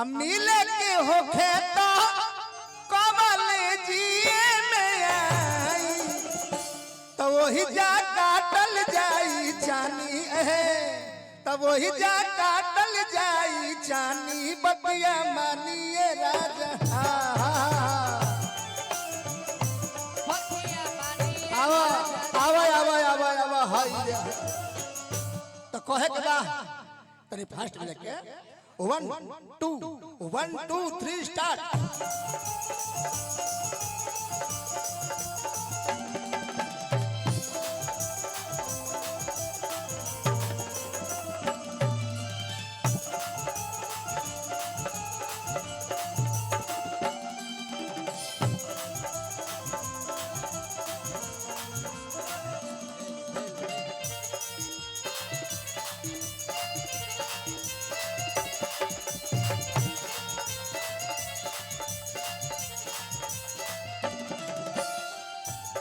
मिले के होखे तो कॉलेजिए में आई, तो वही जा काटल जाई चानी है, तब वही जा काटल जाई चानी बतिया मानिए राजा। आवा आवा आवा आवा आवा हाय। तो कहे के बा तनी फास्ट में लेके 1 2 1 2 3 स्टार्ट।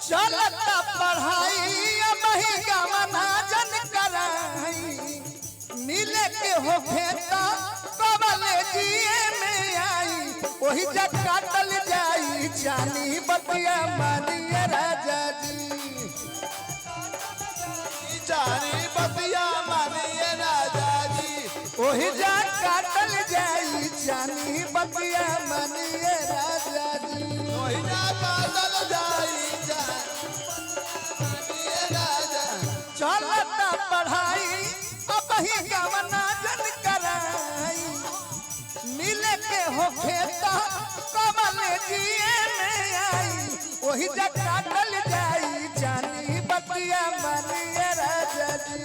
चलता पढ़ाई महंगा मनाजन कराई, मिले के होखे तो कॉलेजिए में आई, वही जा काटल जाई चानी बतिया मानिए राजा जी। चानी बतिया मानिए राजा जी, वही जा काटल जाई चानी बतिया मानिए राजा जी, वही जा काटल जाई मानिए राजा। चलता पढ़ाई अब ही गवना जन कराई, मिले के होखे तो कॉलेजिए में आई, वही जा काटल जाई चानी बतिया मानिए राजा जी,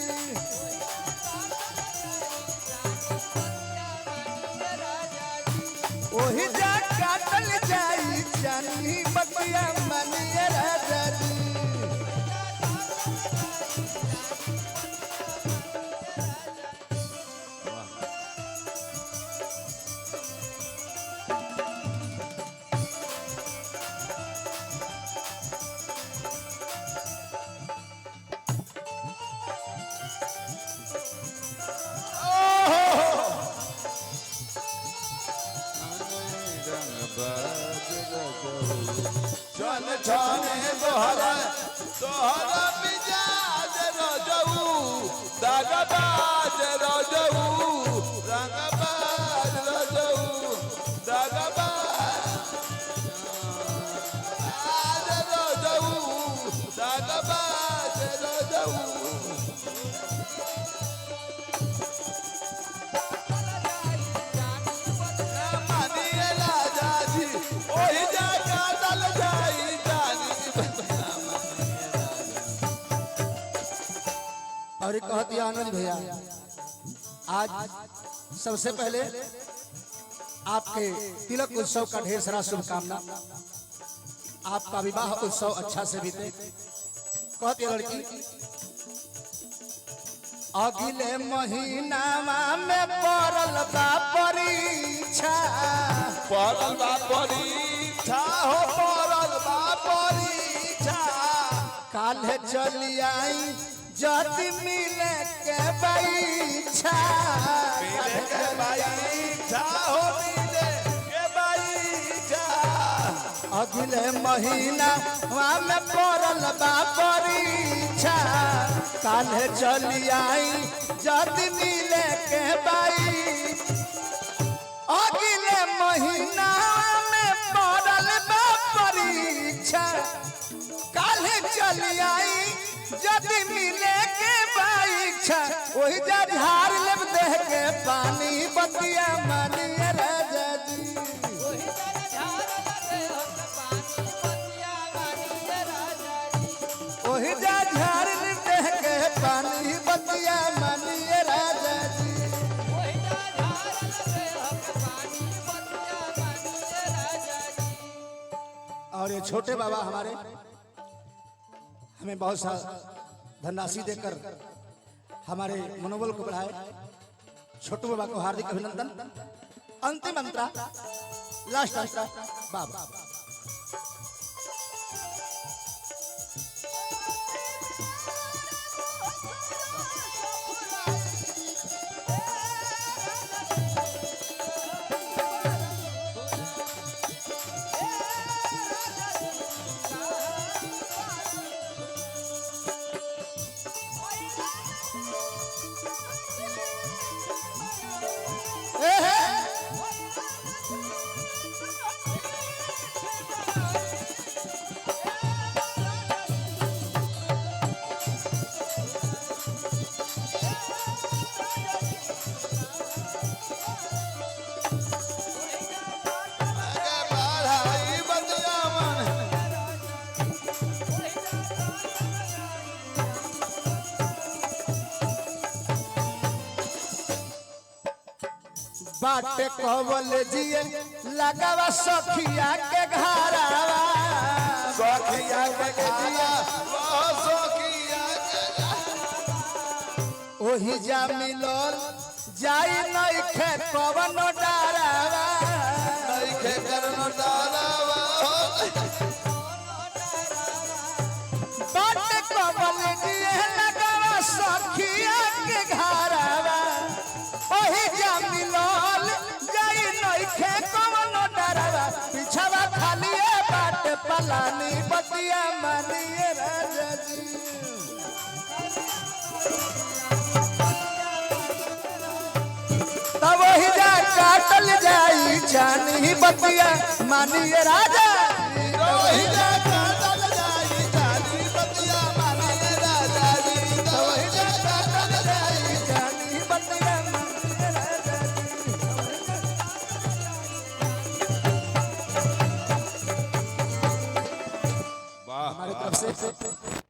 वही जा काटल जाई चानी बतिया मानिए राजा जी। छन छने तोहरा तोहरा मिजाज रजऊ, दागबाज रजऊ, रंगबाज रजऊ, दागबाज रजऊ, दागबाज रजऊ। मानिए राजा जी, ओही जा काटल जाई जानी। और कहती आनंद भैया, आज सबसे पहले आपके तिलक उत्सव का ढेर सारा शुभकामना, आपका विवाह उत्सव अच्छा से बीते। कहती लड़की, अगले महीना में पड़ल बा परीक्षा, पड़ल बा परीक्षा हो, पड़ल बा परीक्षा, काल्हे चली आई जति मिले के परीक्षा, मिले के परीक्षा हो, मिले के परीक्षा, अगले महीना में पड़ल बा परीक्षा, काल्हे चली आई जति मिले के बाई, अगले महीना में पड़ल बा परीक्षा, काल्हे चली आई जति मिले के परीक्षा, वही जा झाड़ लेब देह के पानी बतिया मानिए राजा जी, वही जा झाड़ लेब देह के पानी बतिया मानिए राजा जी। और ये छोटे बाबा हमारे हमें बहुत सा धनराशि देकर हमारे मनोबल को बढ़ाए, छोटू बाबा को हार्दिक अभिनंदन। अंतिम अंतरा, लास्ट अंतरा बाबा। बाटे कहवल जिए लगावा सखिया के घरावा। सखिया के घरिया, ओ सखिया के। ओही जा मिलल जाई नइखे कवनो डरावा। नइखे करनो डारावा हो। बाटे कहवल जिए लगावा सखिया के घरावा, ओही जा मिलल जाई नइखे कवनो डरावा। पिछवा खालिए बाटे पलानी, बतिया मानिए राजा जी। तब वही जा काटल जाई जानी, बतिया मानिए राजा। रोहि जा काटल जाई जानी, बतिया मानिए राजा जी। रोहि जा काटल जाई जानी, बतिया मानिए राजा जी। वाह। हमारे तरफ से।